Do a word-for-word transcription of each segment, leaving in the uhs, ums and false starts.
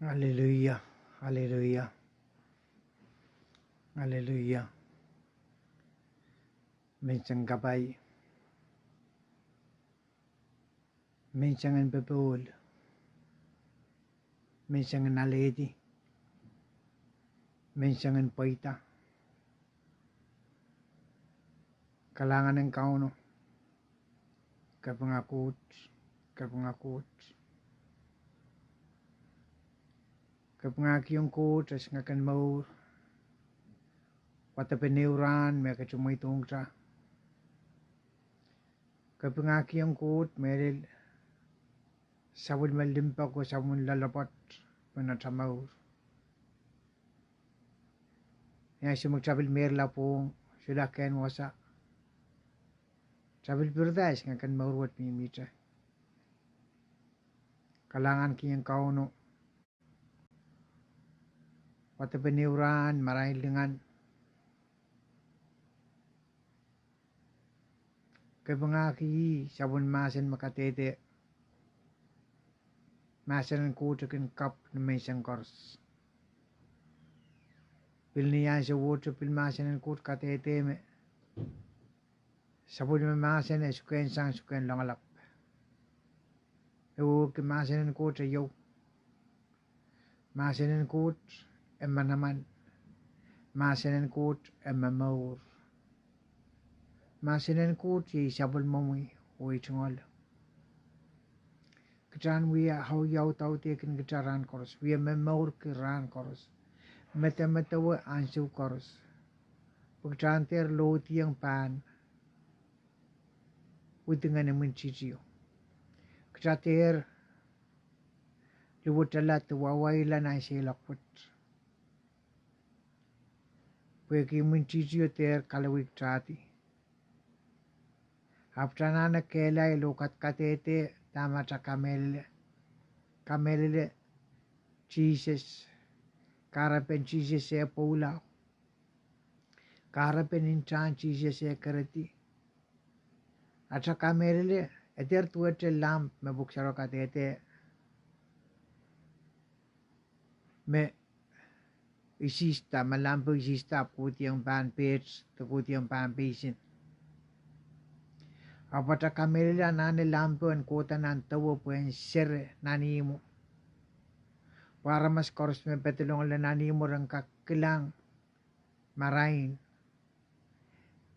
Aleluia, aleluia, aleluia. Menseng kapai, mensengen popohl, mensengen alehdi, mensengen pweida. Kalahngan en Kauno. Kapinga Koht, kapinga Koht. Kapinga kihong Koht esingek en mour, wadepen ehu rahn me ketin mweidohng kita. Kapinga kihong Koht mehlel sapwellime limpoak oh sapwellime loalopwoat pohn atail mour. Ni ansou me kita pil meirla pwohng, solahr kehn wasa, kita pil pirida esingek en mour wet mihmihte. Kalahngan kihong Kauno. Wadepen ehu rahn, marain lingan. Kapinga kihong sapwellime mahsen me kadehde. Mahsen en Koht e kin kapw ni menseng koaros. Pil ni ansou wet pil mahsen en Koht kadehde me sapwellime mahsen e sukehn sang sukehn loangalap. E wehwehki mahsen en Koht e iou. Mahsen en Koht e manaman. Mahsen en Koht e momour. Mahsen en Koht iei sapwellimomwi oh ei tungoal. Kita en wia audaudkin kita rahn koaros, wia momourki rahn koaros, medemedewe ansou koaros, pwe kita en dehr lohdiong pahn widingen imwintihti o. Kita dehr luwetala de wawaila nan seiloak wet, pwehki imwintihti o dehr kalowehkitahdi. Ahpw kita anahne kehlail oh kadkadehde dahme kita kamehlele, kamehlele Sises, kahrepen Sises eh pwoula, kahrepen ntahn Sises eh keredi. Kita kamehlele e dehr duwehte lamp me Pwuhk Sarawi kadehde me isihsda, me lampo isihsda kohdiong pahn peht de kohdiong pahn peisin. Ahpw kita kamehlele anahne lampo en kohda nan dewe pwehn sere nan ihmwo, pwe aramas koaros me pedolongala nan ihmwo ren kak kilang marain,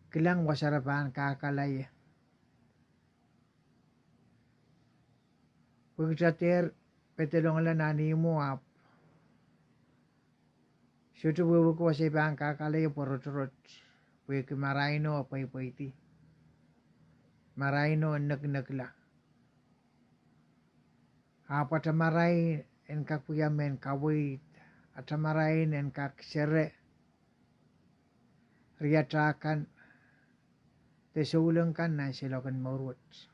kilang wasa re pahn kahkala ie. Pwe kita dehr pedolongala nan ihmwo ahpw sohte wehwehki wasa e pahn kahkala ie pwe rotorot, pwehki maraino e pweipweidi, maraino e nekinekla. Ahpw kita marain en kak wia mehn kaweid, kita marain en kak sere riatail kan de souleng kan nan seiloak en mour wet.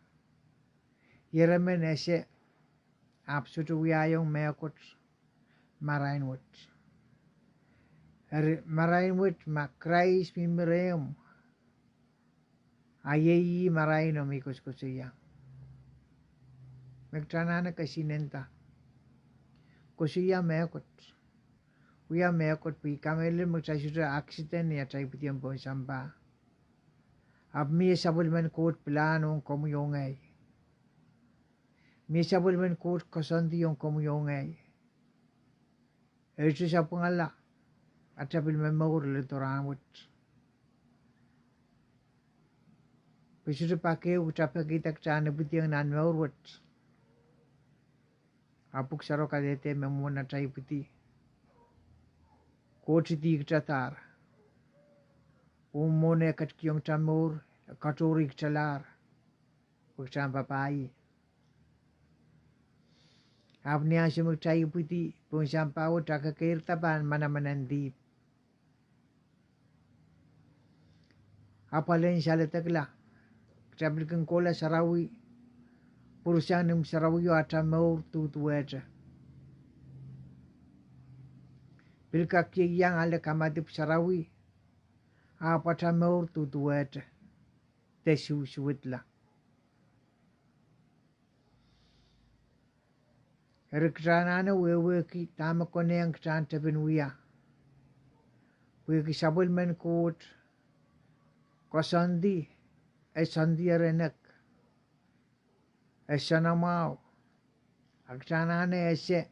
Ieremen ese, ahpw sohte wiahiong mehkot marain wet. Eri marain wet ma Krais mihmi rehmw, a iei ih marain o me I koasokoasoia. Me kita anahne kesihnenda, koasoia mehkot, wia mehkot, pwe I kamehlele me kita sohte accident ni atail ipwidiong pohn sampah. Ahpw mie sapwellimen Koht pilahn ong komwi oh ngehi. Mie sapwellimen Koht koasoandi ong komwi oh ngehi. E sohte sapwungala kita pil momour lel doaroahn wet, pwe sohte pak ehu kita pekihda kita en ipwidiong nan mour wet. A Pwuhk Sarawi kadehde me mwohn atail ipwidi, Koht idih kitadahr. Oh mwohn eh ketikihong kita mour, e katohrih kitalahr pwe kita en papah ih. Ahpw ni ansou me kita ipwidi pohn sampah wet, a kekeirda pahn manaman en dihp. Apwal en saledekla, kita pil kin kohla sarawi, pwurasang ni imw sarawio, ata mour duduwehte. Pil kak ieiang ale kamadipw sarawi, ahpw ata mour duduwehte de susuwedla. Eri kitail anahne wehwehki dahme konehng kitail en tepin wia. Pwehki sapwellimen Koht koasoandi, e soandier enek, e soanamwahu, a kitail anahne ese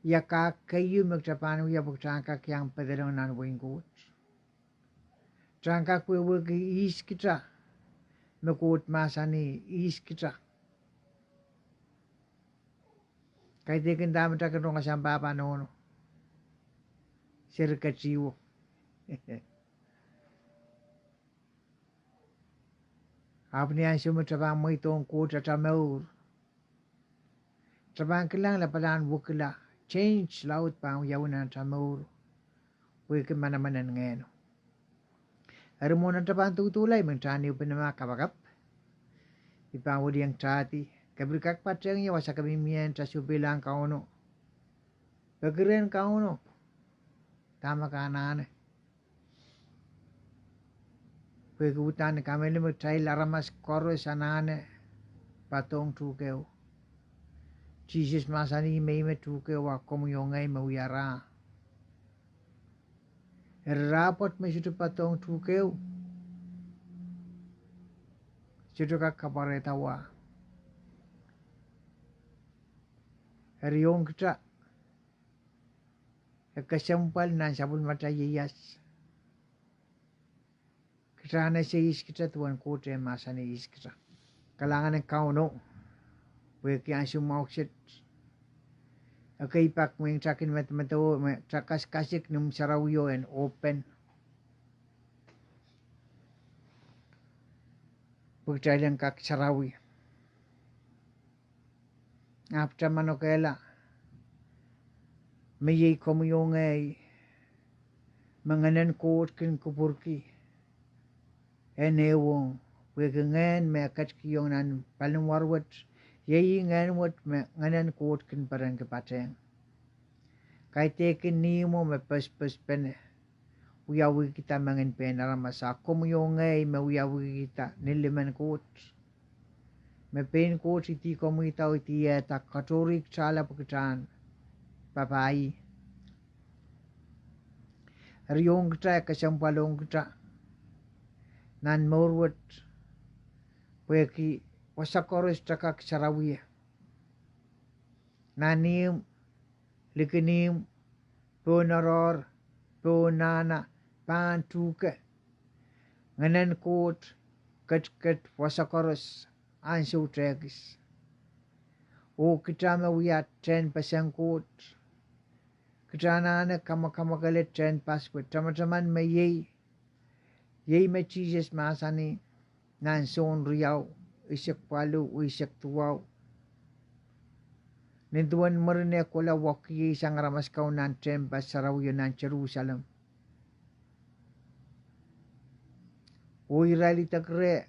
ia kahk keieu me kitail pahn wia pwe kitail en kak iang pedolong nan wehin Koht. Kitail en kak wehwehki ihs kitail, me Koht mahsanih ihs kitail. Kaidehkin dahme kitail kin rong sang pahpa nohno. Seri ketihwo. Ahpw ni ansou me kitail pahn mweidohng Koht atail mour, kitail pahn kilang lapalahn wekila, change laud pahn wiawi nan atail mour. Pwehki manaman en Ngehno. Eri mwohn atail pahn doudoulah, I men kitail en ehupene ma kapakap. I pahn wilieng kitail di, ke pil kak patehng ie wasa ke mihmi ie en kasukuhlahng Kauno. Peki rehn Kauno dahme ke anahne. Pwehki uhdahn I kamehlele me kitail aramas koaros anahne poadohng tuhkehu. Sises mahsanih me ih me tuhkehu, a komwi oh ngehi me wia rah. Eri rahpwoat me sohte poadohng tuhkehu, sohte kak kapwarehda wa. Eri ong kitail, e kesempwal nan sapwellimatail ieias. Kitail en ese ihs kitail duwen Koht eh mahsanih ihs kitail. Kalahngan en Kauno, pwehki ansou mwahu kiset, ekei pak mwein kitail kin medemedewe me kitail kasikasik ni imw sarawio en open. Pwe kitail en kak sarawi. Ahpw kitail manokehla me iei komwi oh ngehi, me Ngehnen Koht kin kupwurki en ehuong, pwehki ngehn me e ketikihong nan paliwar wet, iei ih ngehn wet me Ngehnen Koht kin perenki patehng. Kaidehkin ni imwo me pesepesepene wiawihkihda mengin pein aramas, a komwi oh ngehi me wiawihkihda ni limen Koht. Me pein Koht idih komwihda oh idih ehda, katohrih kitail ahpw kitail en papah ih. Eri ong kitail, kesempwal ong kitail nan mour wet, pwehki wasa koaros kitail kak sarawi ie. Nan ihmw, likin ihmw, pohn oaroahr, pohn nahna, pahn tuhke. Ngehnen Koht ketiket wasa koaros ansou tehkis. Oh kitail me wia tehnpesen Koht, kitail anahne kamwakamwakele tehnpas pwe tamataman me iei, iei me Sises mahsanih nan Sohn riau, eisek waluh, eisek duwau. Nin duwen mwurin eh kohla, wekihsang aramas kau nan tehnpas sarawio nan Serusalem. Oh irail idek reh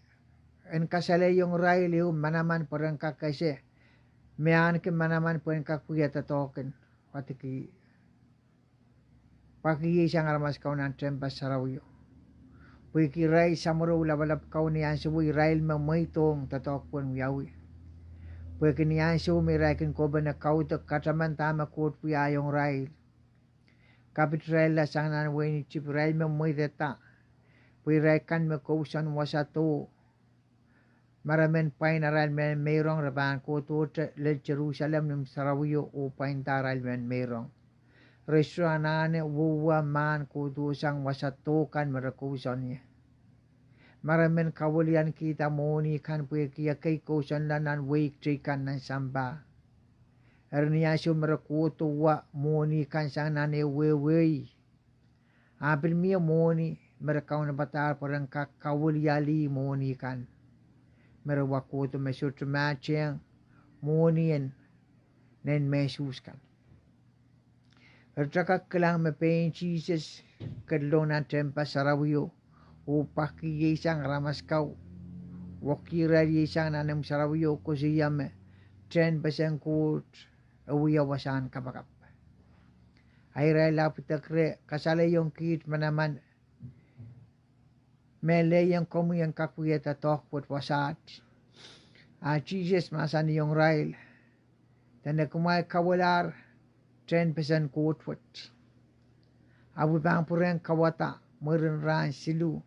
en kasalehiong irail ehu manaman pwe ren kak ese me ahneki manaman pwe en kak wia doadoahk en wadek ih. Pwakihsang aramas kau nan tehnpas sarawio. Pwehki irail samworo lapalap kau ni ansou irail me mweidohng doadoahk pwehn wiawi. Pwehki ni ansou me irail kin kohpene kaudok, kataman dahme Koht wiahiong irail, kapitirailla sang nan wehin Isip, irail me mweidehda pwe irail kan me kousoan wasa doh, ma re men pwain arail mehn meirong, re pahn kohdohte lel Serusalem ni imw sarawio oh pwainda arail mehn meirong. Re sohte anahne wohwa mahn kohdohsang wasa doh kan me re kousoan ie. Ma re men kawiliankihda mwohni kan pwehki ekei kousoanla nan wehi teikan nan sampah, eri ni ansou me re kohdo wa mwohni kan sang nan ehu wehwei, a pil mie mwohni me re kaunopada pwe ren kak kawilialih mwohni kan me re wa kohdo, me sohte matehng mwohnien nein mehsuhs kan. Eri kitail kak kilang me pein Sises ketilong nan tehnpas sarawio oh pwakihsang aramas kau, wekihrailsang nan imw sarawio, koasoia me tehnpesen Koht e wia wasahn kapakap. A irail ahpw idek reh kasalehiong kiht manaman me lehiong komwi en kak wiahda doadoahk wet wasaht. A Sises mahsanihong irail, Dene kumwail kauwehlahr tehnpesen Koht wet, ahpw I pahn pwurehng kauwada mwurin rahn siluh.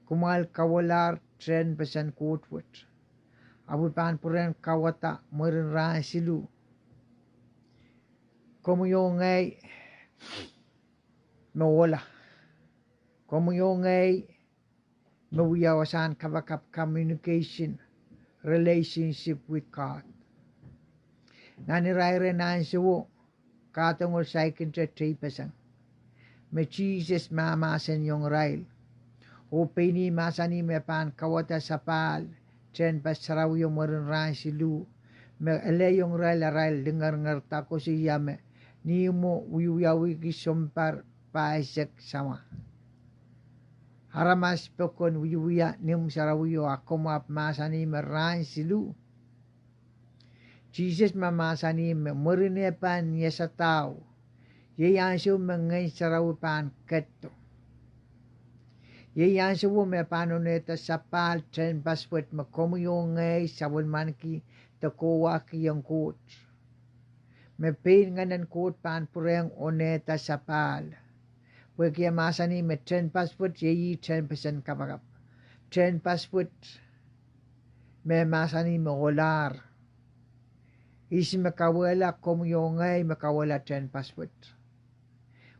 Kumwail kauwehlahr tehnpesen Koht wet, ahpw I pahn pwurehng kauwada mwurin rahn siluh. Komwi oh ngehi me ohla. Komwi oh ngehi me wia wasahn kapakap, communication, relationship with God. Nan irair en ansouo, kadohng oh saikinte teipeseng me Sises mahmahseniong irail. Oh pein ih mahsanih me pahn kauwada sapahl tehnpas sarawio mwurin rahn siluh, me elehiong irail arail lingeringer, koasoia me ni mwo wiwiawihki sounpar pahisek samwa, aramas pokon wiewia nimw sarawio, a komw ahpw mahsanih me rahn siluh. Sises mahmahsanih me mwurin eh pahn iasadao, iei ansou me Ngehn Sarawi pahn ketido. Iei ansouo me pahn onehda sapahl tehnpas wet me komwi oh ngehi sapwellimaniki de kohwahkihong Koht. Me pein Ngehnen Koht pahn pwurehng onehda sapahl. Pwehki e mahsanih me tehnpas wet iei ih tehnpesen kapakap. Tehnpas wet me mahsanih me ohlahr. Ihs me kauwehla? Komwi oh ngehi me kauwehla tehnpas wet.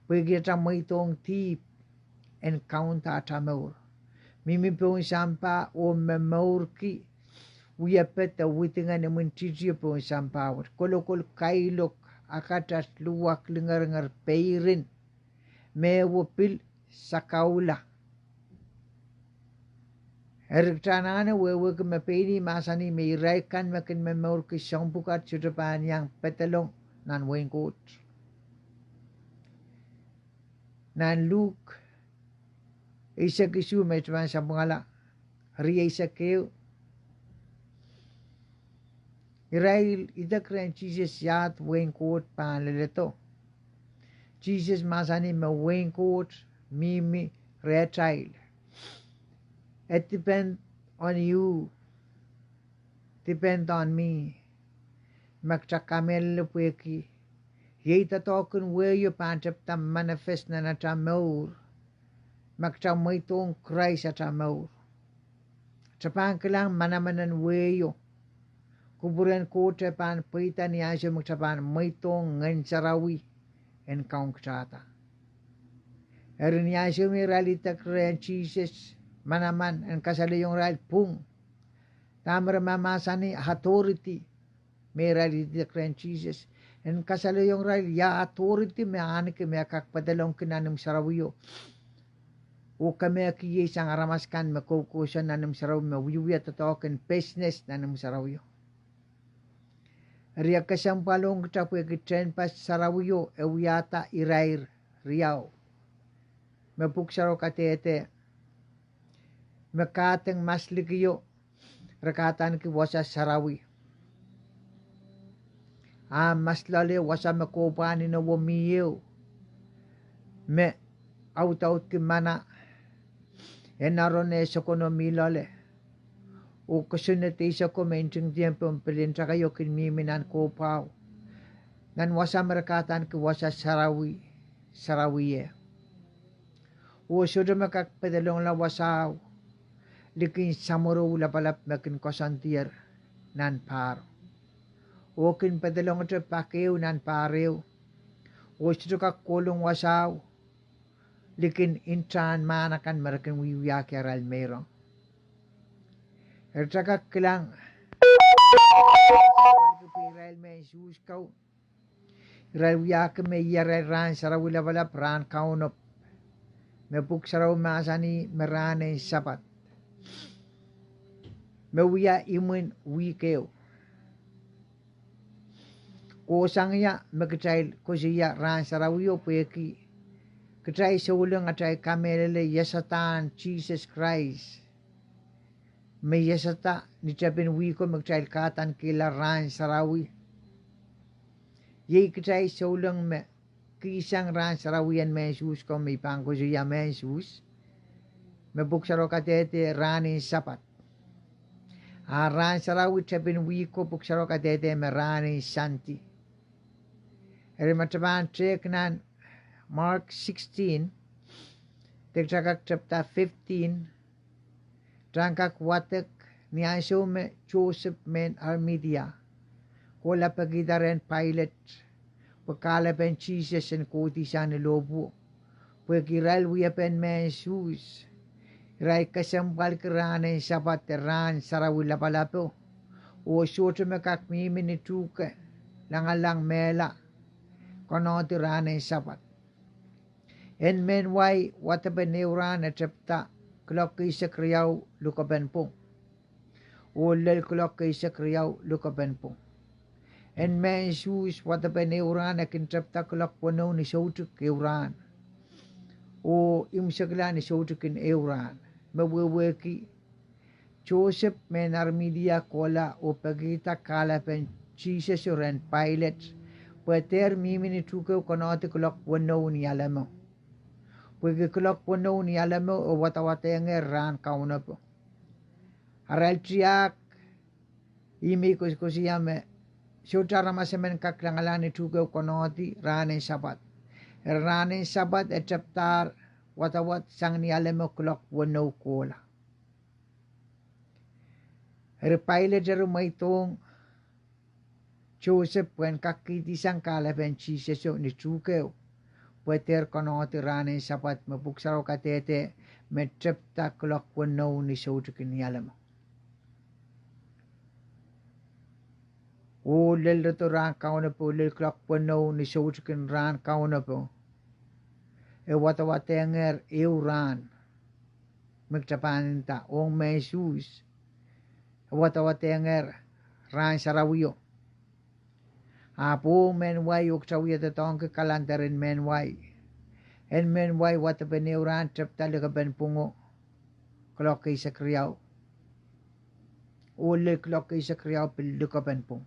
Pwehki atail mweidohng dihp en kaunda atail mour. Mihmi pohn sampah oh momourki wiepe de widingen imwintihtio pohn sampah wet. Kolokol, kailok, akatat, luwak, lingeringer, peirin, mehwo, pil, sakaula. Eri kitail anahne wehwehki me pein ih mahsanih me irail kan me kin momourki soahng pwukat sohte pahn iang pedolong nan wehin Koht. Nan Luk eisek isuh me I pahn sapwungala, rieisek ehu, irail idek rehn Sises iahd wehin Koht pahn leledo. Sises mahsanih me wehin Koht mihmi rehtail. E depend on you, depend on me, me kitail kamehlele pwehki iei doadoahk en wehio pahn tepda manifest nan atail mour me kitail mweidohng Krais atail mour. Kitail pahn kilang manaman en wehio. Kupwuren Koht e pahn pweida ni ansou me kitail pahn mweidohng Ngehn Sarawi en kaungitada. Eri ni ansou me irail idek rehn Sises manaman en kasalehiong irail pwung, dahme re mahmahsanih? Authority. Me irail idek rehn Sises en kasalehiong irail ia authority me e ahneki me e kak pedolongki nan imw sarawio oh kemehkihsang aramas akan me koukousoan nan imw sarawio, me wiewia doadoahk en business nan imw sarawio. Eri e kesempwal ong kitail pwehki tehnpas sarawio e wiahda irair riau. Me pwuhk sarawio kadehde me kahdeng maslikio re kahdaneki wasa sarawi. A mas loale wasa me kohpwahn inowo mih ehu, me audaudki mana en Aron eh sokono mih loale, oh kosonned eiseko me ntingdiong pohn pelien takai kin mihmi nan kohpwao, nan wasa me re kahdaneki wasa sarawi, sarawi eh. Oh sohte me kak pedolongla wasao likin samworo lapalap me kin koasoandier nan pahro, oh kin pedolongete pak ehu nan pahr ehu, oh sohte kak kohlong wasao likin ntahn mahn akan me re kin wiewiahki arail meirong. Eri kitail kak kilang, irail mehn Suhs kau, irail wiahki me ih arail rahn sarawi lapalap, rahn kaunop, me pwuhk sarawi mahsanih me rahn en Sapad, me wia imwin wihk ehu. Kohsang ia me kitail koasoia rahn sarawio? Pwehki kitail souleng atail kamehlele iasadahn Sises Krais, me iasada ni tepin wihko me kitail kahdankihla rahn sarawi. Iei kitail souleng me kihsang rahn sarawi en mehn Suhs kau, me I pahn koasoia mehn Suhs, me pwuhk sarawio kadehde rahn en Sapad. A rahn sarawi tepin wihko pwuhk sarawio kadehde me rahn en Sandi. Eri ma kitail pahn tehk nan Mark sixteen, de kitail kak tepda fifteen, kitail kak wadek ni ansou me Joseph mehn Arimathea kohla pekihda rehn Pailet pwe kahlepen Sises en kohdihsang ni lohpwuo. Pwehki irail wiepen mehn Suhs, irail kesempwalki rahn en Sapad de rahn sarawi lapalapo, oh sohte me kak mihmi ni tuhke langalang mehla, konehdi rahn en Sapad. En mehn wai wadepen ehu rahn e tepda kuloak eisek riau lukepen pwung, oh lel kuloak eisek riau lukepen pwung. En mehn Suhs wadepen ehu rahn e kin tepda kuloak weneu ni soutik ehu rahn, oh imwisekla ni soutik en ehu rahn. Me wehwehki Joseph mehn Arimathea kohla oh pekihda kahlepen Sises rehn Pailet pwe dehr mihmi ni tuhkehu konehdi kuloak weneu ni alemo. Pwehki kuloak weneu ni alemo e wadawadehngehr rahn kaunop. Arail tiahk, ih me I koasoakoasoia me sohte aramas emen kak langalang ni tuhkehu konehdi rahn en Sapad. Eri rahn en Sapad e tepdahr wadawad sang ni alemo kuloak weneu kohla. Eri Pailet eri mweidohng Joseph pwehn kak kihdi sang kahlepen Siseso ni tuhkehu pwe dehr konehdi rahn en Sapad me pwuhk sarawio kadehde me tepda kuloak weneu ni soutik en ni alemo. Oh lel rodo rahn kaunop oh lel kuloak weneu ni soutik en rahn kaunop, e wadawadehngehr ehu rahn me kitail pahn nda ong mehn Suhs, e wadawadehngehr rahn sarawio. Ahpw mehn wai, oh kitail wie doadoahngki calendar en mehn wai. En mehn wai wadepen ehu rahn tepda lukepen pwungo kuloak eisek riau, oh lel kuloak eisek riau pil lukepen pwung.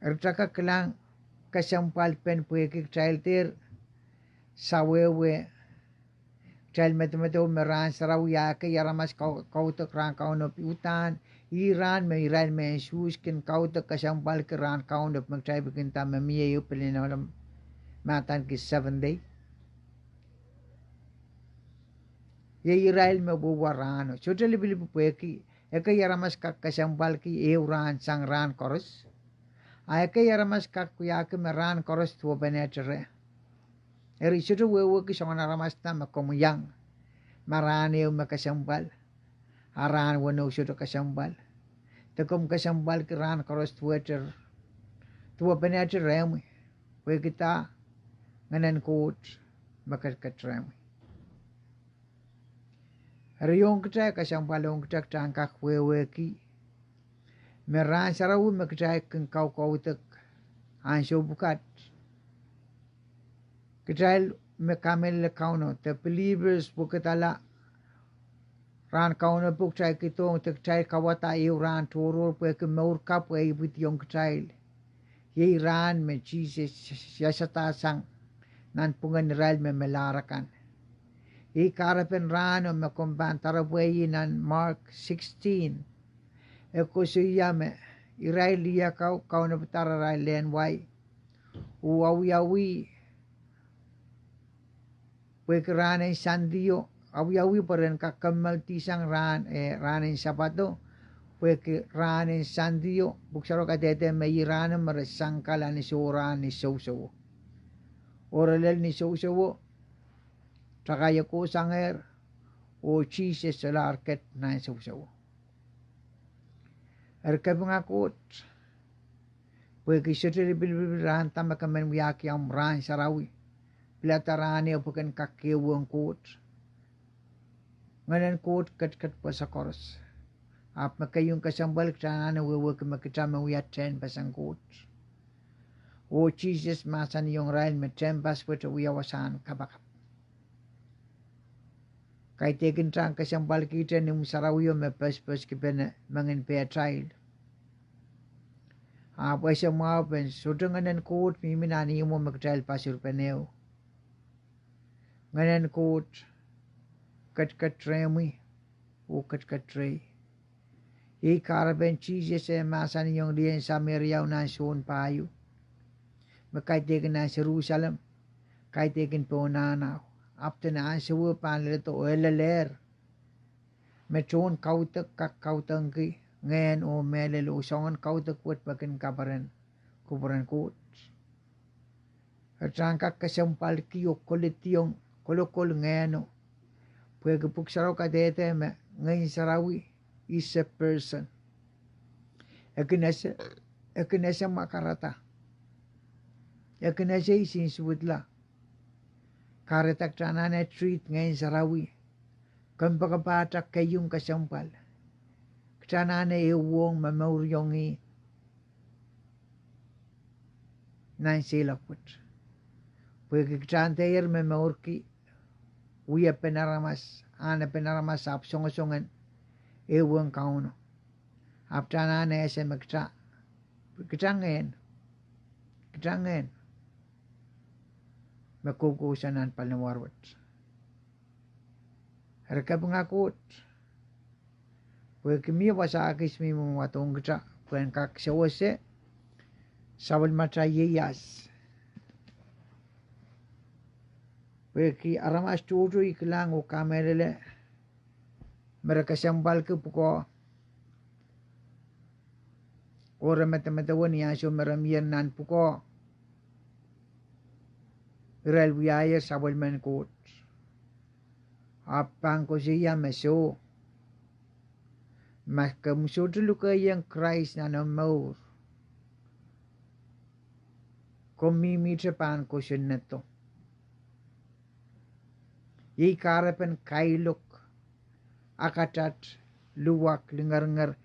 Eri kitail kak kilang kesempwalpen pwehki kitail dehr sawehwe, kitail medemedewe me rahn sarawi a ekei aramas kau- kaudok rahn kaunop. Uhdahn ih rahn me irail mehn Suhs kin kaudok kesempwalki rahn kaunop me kitail pil kin nda me mie ehu pil ni alem mahdaneki Seventh Day. Iei irail me wehwe rahno. Sohte lipilipil pwehki ekei aramas kak kesempwalki ehu rahn sang rahn koaros, a ekei aramas kak wiahki me rahn koaros duwepenehte reh. Eri sohte wehwehki soangen aramas da me komw iang, ma rahn ehu me kesempwal a rahn weneu sohte kesempwal, de komw kesempwalki rahn koaros duwehte- duwepenehte rehmwi, pwehki da? Ngehnen Koht me ketiket rehmwi. Eri ong kitail, kesempwal ong kitail, kitail en kak wehwehki me rahn sarawi me kitail kin kaukaudok ansou pwukat, kitail me kamehlele Kauno, the believers, wekidala rahn kaunop, kitail kihdohng de kitail kauwada ehu rahn tohrohr pwehki mour kapw e ipwidiong kitail. Iei rahn me Sises iasadahsang nanpwungen irail me melahr akan. Iei kahrepen rahno me komw pahn doaropwe nan Mark sixteen. E koasoia me irail lih kau kaunopadahr arail lehn wai oh awiawi pwehki rahn en Sandio, awiawi pwe ren kak kommoaldihsang rahn, eh, rahn en Sapato, pwehki rahn en Sandio pwuhk sarawio kadehde me ih rahno me re sangkala ni sohrahn ni sousowo. Oh re lel ni sousowo, takai e kohsangehr, oh Sises solahr ket nan sousowo. Eri kapinga Koht, pwehki sohte lipilipil rahn da me ke men wiahki omw rahn sarawi, pilada rahn ehu pwe ken kak kehwehng Koht. Ngehnen Koht ketiket pwoson koaros. Ahpw me keieu kesempwal, kitail anahne wehwehki me kitail me wia tehnpas en Koht. Oh Sises mahsanihong irail me tehnpas wet e wia wasahn kapakap. Kaidehkin kitail kesempwalkihte imw sarawio me posoposkipene mengin pehtail. Ahpw ese mwahu pen sohte Ngehnen Koht mihmi nan ihmwo me kitail pasur penehu. Ngehnen Koht ketiket rehmwi oh ketiket rehi. Iei kahrepen Sises eh mahsanihong lien Sameriau nan Sohn pahieu, me kaidehkin nan Serusalem, kaidehkin pohn nahnao. Ahpw dene ansowo pahn leledo oh elelehr me tohn kaudok kak kaudokki ngehn oh mehlel oh soangen kaudok wet me kin kaperen kupwuren Koht. Eri kitail en kak kesempwalki oh kolediong kolokol ngehno, pwehki Pwuhk Sarawi kadehde me Ngehn Sarawi is a person. E kin ese, e kin ese mwakarada. E kin ese nsensuwedla. Kahrehda kitail anahne treat Ngehn Sarawi kompoakepahte keieu kesempwal. Kitail anahne ehuong me momouriong ih nan seiloak wet, pwehki kitail en dehr momourki wiepen aramas, ahnepen aramas ahpw songosongen ehuong Kauno. Ahpw kitail anahne ese me kitail, kitail ngehn, kitail ngehn me koukousoan nan paliwar wet. Eri kapinga Koht, pwehki mie wasa kis me mwadohng kitail pwehn kak sewese sapwellimatail ieias. Pwehki aramas tohto I kilang oh kamehlele me re kesempwalki pwukoa oh re medemedewe ni ansou me re mier nan pwukoa, irail wiahier sapwellimen Koht. Ahpw pahn koasoia me soh, ma komw sohte lukehiong Krais nan omw mour, komw mihmihte pahn kosonnedo. Iei kahrepen kailok, akatat, luwak, lingeringer,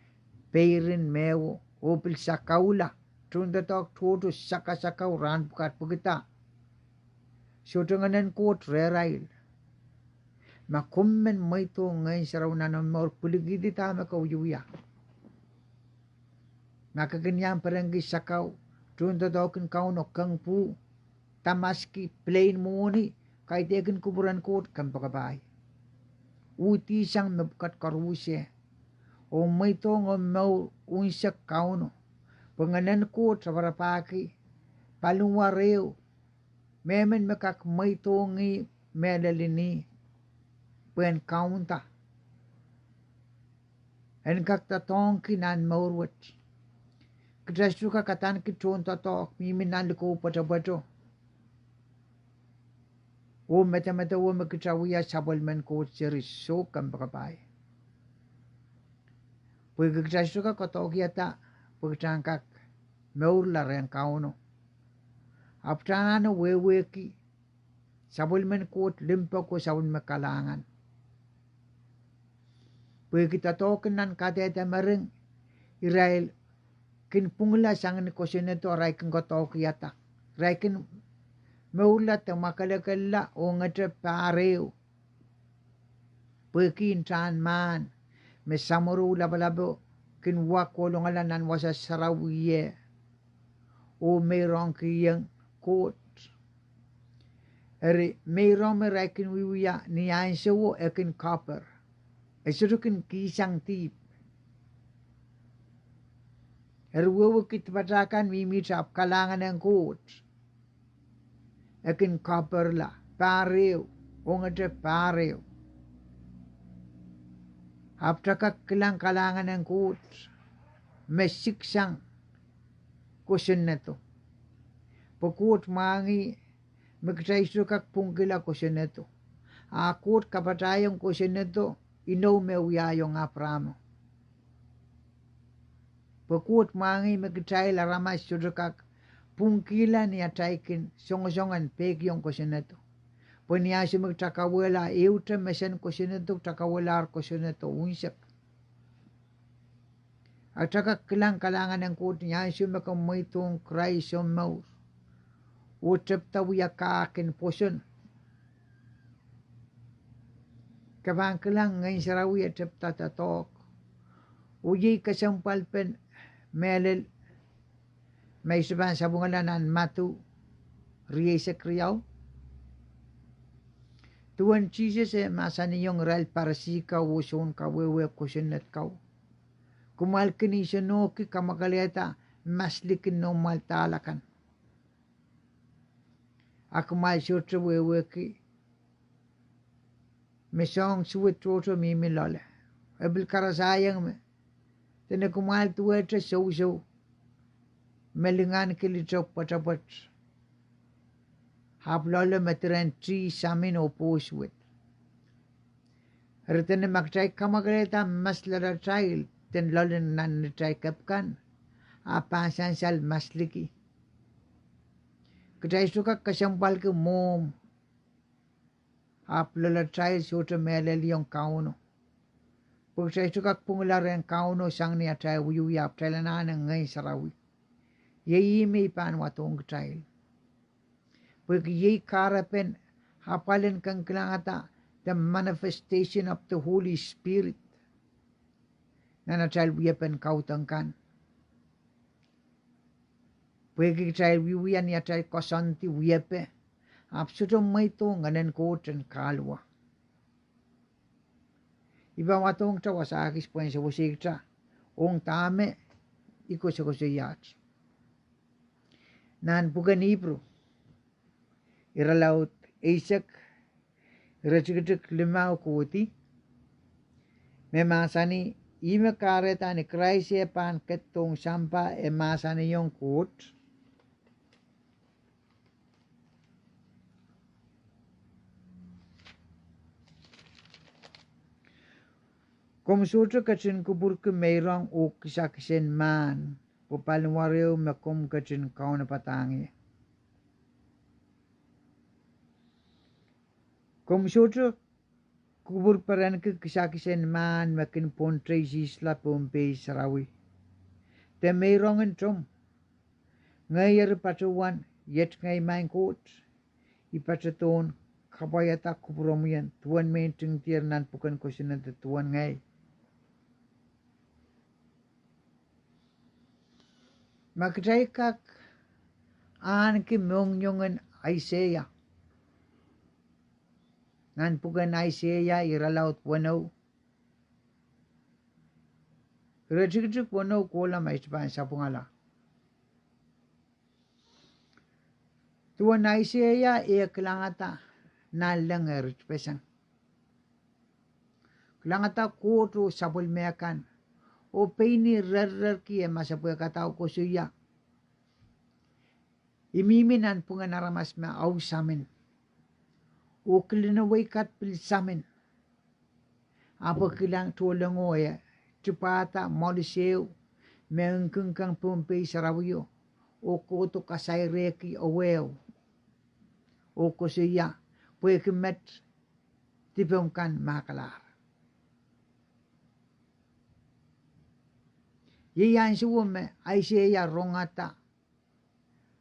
peirin, mehwo, oh pil sakaula. Tohndoadoahk tohto sakasakau rahn pwukat pwehkida sohte Ngehnen Koht rehrail. Ma komw men mweidohng Ngehn Sarawi nan omw mour, pwilikihdi dahme ke wiewia. Ma ke kin iang perenki sakau, tohndoadoahk en Kauno, kengpwuh, damaski, pilein mwohni, kaidehkin kupwuren Koht, kompoakepahi. Uhdihsang mepwukat koaruhsie oh mweidohng omw mour unsek Kauno, pwe Ngehnen Koht raparapahki paliwar ehu. Mehmen me kak mweidohng ih, mehlel ih, pwehn kaunda, en kak doadoahngki nan mour wet. Kitail sohte kak adaneki tohndoadoahk mihmi nan likou pwetepweto oh medemedewe me kitail wia sapwellimen Koht seri, soh, kompoakepahi. Pwehki kitail sohte kak doadoahkiada pwe kitail en kak mourla rehn Kauno. Ahpw kitail anahne wehwehki sapwellimen Koht limpoak oh sapwellime kalahngan. Pwehki doadoahk en nan kadehde mering, irail kin pwungla sang ni kosonnedo arail kin doadoahkiada. Irail kin mourla de mwakelekella oh ngete pahr ehu. Pwehki ntahn mahn me samworo oh lapalapo kin wa kolongala nan wasa sarawi oh meirongkihong Koht. Eri meirong me irail kin wiewia ni ansowo e kin copper. E sohte kin kihsang dihp. Eri wehwehki dipatail kan mihmihte ahpw kalahngan en Koht e kin copperla, pahr ehu, ongete pahr ehu. Ahpw kitail kak kilang kalahngan en Koht me siksang kosonnedo. Pwe Koht mwahngih me kitail sohte kak pwungkihla kosonnedo. A Koht kapatahiong kosonnedo inou me wiahiong Apraamo. Pwe Koht mwahngih me kitail aramas sohte kak pwungkihla ni atail kin songosong en peikiong kosonnedo. Pwe ni ansou me kitail kauwehla ehute mesen kosonnedo, kitail kauwehlahr kosonnedo unsek. A kitail kak kilang kalahngan en Koht ni ansou me ke mweidohng Krais omw mour oh tepda wia kahk en pwoson. Ke pahn kilang Ngehn Sarawi e tepda doadoahk. Oh iei kesempwalpen mehlel me I sohte pahn sapwungala nan Madiu rieisek riau. Duwen Sises eh mahsanihong irail Parisi kau oh soun kawehwe kosonned kau, Kumwail kin nsenohki kamwakelehda maslikin noumwail dahl akan. A kumwail sohte wehwehki me soahng suwed tohto mihmi loale. E pil karasaiong me, dene kumwail duwehte sousou me linganki lito pwetepwet, ahpw loale me diren tih, samin oh poh suwed. Eri dene ma kitail kamwakelehda maslahn atail den loalen nan atail kepkan, a pahn sansal masliki. Kitail sohte kak kesempwalki mwohmw, ahpw loalatail sohte mehleliong Kauno. Pwe kitail sohte kak pwungla rehn Kauno sang ni atail wiewia, ahpw kitail anahne Ngehn Sarawi. Iei ihme I pahn wadohng kitail. Pwehki iei kahrepen apwal en kin kilangada the manifestation of the Holy Spirit nan atail wiepen kaudok kan. Pwehki kitail wiewia ni atail koasoandi wiepe, ahpw sohte mweidohng Ngehnen Koht en kahluwa. I pahn wadohng kita wasa kis pwehn sewese kita ong dahme I koasokoasoiaht. Nan pwuken Ipru, irelaud eisek, iretikitik limau kohdi, me mahsanih, ihme kahrehda ni Krais eh pahn ketidohng sampah, e mahsanihong Koht, Komw sohte ketin kupwurki meirong oh kisakisen mahn, pwe paliwar ehu me komw ketin kaunopadahng ie. Komw sohte kupwurperenki kisakisen mahn me kin pwonte isihsla Pohnpei sarawi, de meirongen tomw. Ngehi eri patohwan, iet ngehi maing Koht, I patohdohn kapwaiada kupwuromwi en duwen me I ntingdier nan pwuken kosonned, duwen ngehi. Ma kitail kak ahneki mohngiongen Aiseia, nan pwuken Aiseia irelaud weneu, iretikitik weneu kohla, ma I pahn sapwungala. Duwen Aiseia eh kilangada nanleng eh ritpeseng. Kilangada Koht oh sapwellime kan, oh pein ih rerrerki eh masepwehkada oh koasoia, I mihmi nan pwungen aramas me au samin, oh kilin wei kat pil samin. Ahpw kilang tohlengo eh tipwada mwoalis ehu me nkinkeng Pohnpei sarawio, oh kohdo kasairehki eweo, oh koasoia, pwehki met dipomw kan mahkalahr. Iei ansouo me Aiseia rongada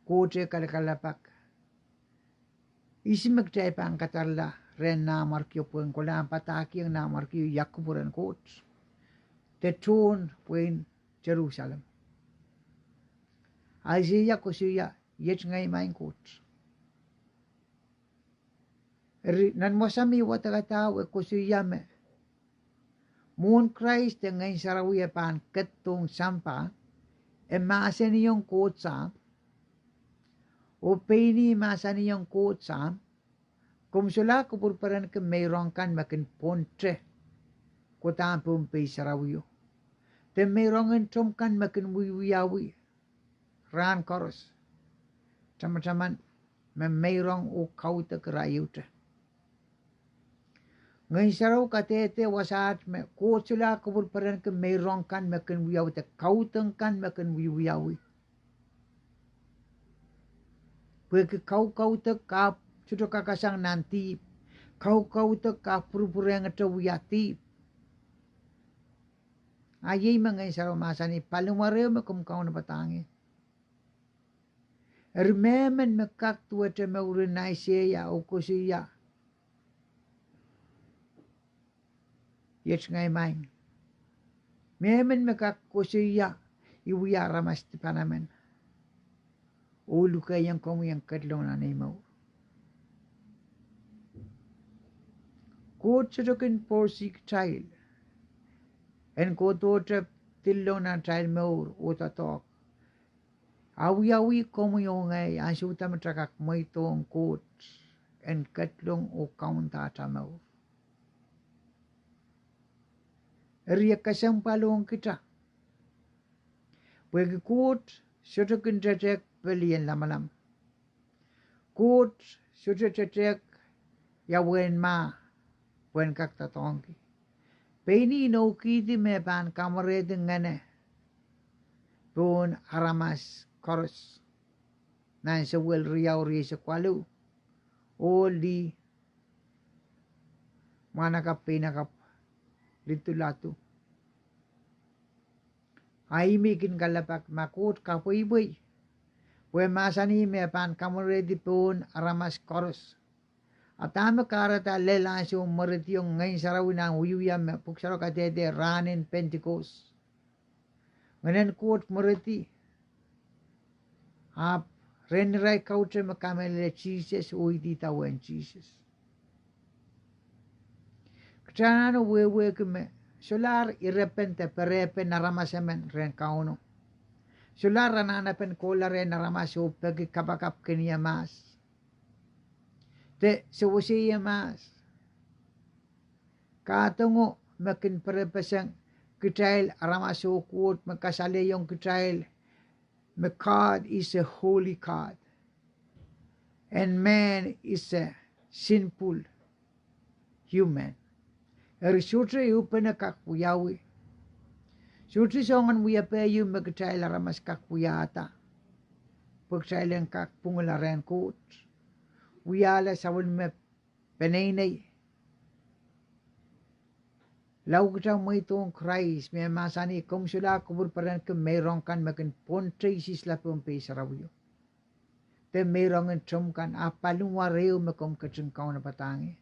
Koht eh kalakalapak, ihs me kitail pahn kadarala rehn nanmwarkio pwehn kolahng padahkihong nanmwarkio ia kupwuren Koht de tohn wehin Serusalem. Aiseia koasoia, iet ngehi maing Koht. Eri nan wasa me I wadekada, e koasoia me mwohn Krais de Ngehn Sarawi eh pahn ketidohng sampah, e mahsanihong Koht Sahm, oh pein ih mahsanihong Koht Sahm, komw solahr kupwurperenki meirong kan me kin pwonte kodahn Pohnpei sarawio, de meirongen tomw kan me kin wiewiawi rahn koaros, tamataman me meirong oh kaudok ira ehute. Ngehn Sarawi kadehde wasaht me Koht solahr kupwurperenki meirong kan me kin wiawi de kaudok kan me kin wiewiawi. Pwehki kaukaudok ahpw sohte kakasang nan dihp, kaukaudok ahpw pwurupwurehngete wia dihp. A iei me Ngehn Sarawi mahsanih, paliwar ehu me komw kaunopadahng ie. Eri mehmen me kak duwehte mouren Aiseia oh koasoia, iet ngehi maing. Mehmen me kak koasoia, I wia aramas dipan emen, oh lukehiong komwi en ketilong nan ei mour. Koht sohte kin porisih kitail en kohdohte dildohng nan atail mour oh doadoahk. Awiawi komwi oh ngehi ansou da me kitail kak mweidohng Koht en ketlong oh kaunda atail mour. Eri e kesempwal ong kitail. Pwehki Koht sohte kin tetehk pelien lamalam. Koht sohte tetehk ia uwen mah pwehn kak doadoahngki. Pein ih inoukihdi me pahn kamwerehdi ngehno pohn aramas koaros. Nan Sohwel riau rieisek waluh oh lih, mwahnakapw, peinakapw, liduladu. A ih me I kin kalelapak ma Koht kapweipwei, pwe e mahsanih me pahn kamwerehdi pohn aramas koaros. A dahme kahrehda lel ansou mwerediong Ngehn Sarawi nan wiewia me Pwuhk Sarawi kadehde rahn en Pentikos? Ngehnen Koht mweredi, ahpw rehn irail kaute me kamehlele Sises oh idawehn Sises. Kitail anahne wehwehki me solahr irepen de perepen aramas emen rehn Kauno. Solahr anahnepen kohla rehn aramas oh peki kapakap kin ie mahs de sewese ie mahs. Kahdongo me kin perepeseng kitail aramas oh Koht me kasalehiong kitail me God is a holy God and man is a sinful human. Eri sohte ehupene kak wiawi. Sohte soangen wiepe ieu me kitail aramas kak wiahda pwe kitail en kak pwungla rehn Koht, wiahla sapwellime peneinei. Lao kitail mweidohng Krais me e mahsanih, komw solahr kupwurperenki meirong kan me kin pwon teisihsla pohn pei sarawio de meirong en tomw kan, ahpw paliwar ehu me komw ketin kaunopadahng ie.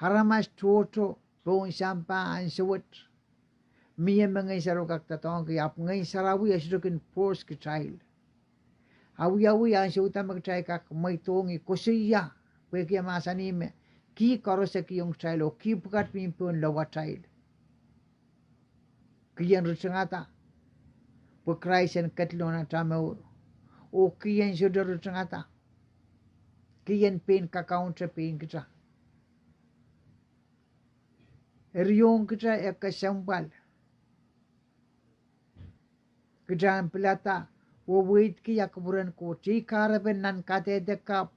Aramas tohto pohn sampah ansou wet, mie me Ngehn Sarawi kak doadoahngki, ahpw Ngehn Sarawi e sohte kin force kitail. Awiawi ansou da me kitail kak mweidohng ih, koasoia, pwehki e mahsanih me kih koaros e kihong kitail oh kih pwukat mihmi pohn lowatail. Kih en ritingada pwe Krais en ketilong nan atail mour, oh kih en sohte ritingada, kih en pein kakaunte pein kitail. Eri ong kitail e kesempwal kitail en pilada oh weidki kupwuren Koht. Iei kahrepen nan Kadehde Kapw,